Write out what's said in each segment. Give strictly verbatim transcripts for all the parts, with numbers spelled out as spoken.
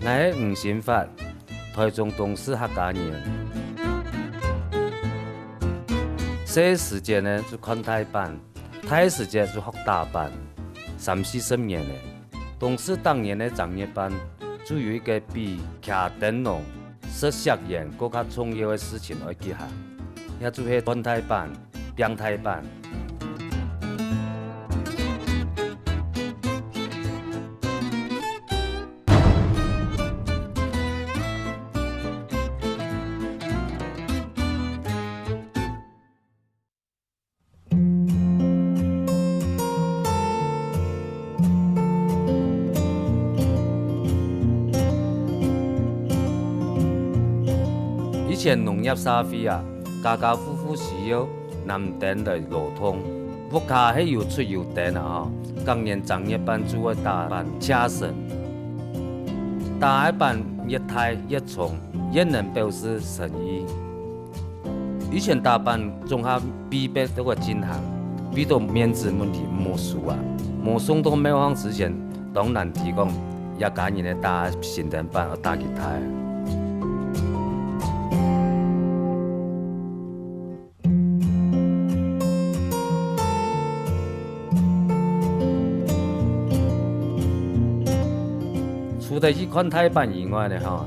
𠊎係吳新發，臺中東勢客家人。細時節呢就看大板，大時節就學打板，三四十年了。東勢逐年个正月半，就有一個比擎燈籠、食煠圓過較重要个事情愛舉行，也就係看大板、拚大板。 以前農業社會啊，家家戶戶需要男丁來勞動，屋下係有出有丁啊吼，逐年正月半就會打板謝神。打个板越大越重，越能表示誠意。 以前打板總下必備都會進行，為著面子問題無收啊。無送到廟方之前，當難提講這家人个打神燈板愛打幾大。 除了去看大板以外呢，吼，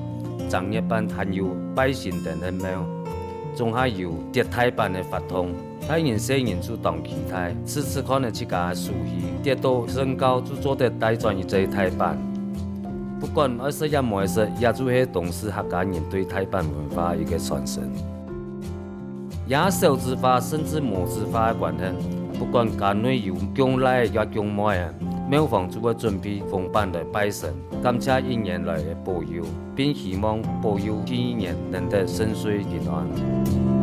正月半還有拜神燈个廟，總下有接大板个活動。大人細人就當期待，試試看仔自家个手氣，接到聖詁就做得帶轉一隻大板。不管愛食也無愛食，也就係東勢客家人對大板文化一個傳承。 這少子化甚至無子化个關係，不管家內有降倈仔也降妹仔，廟方就會準備紅粄來拜神，感謝一年來个保佑，並希望保佑新一年能得順遂平安。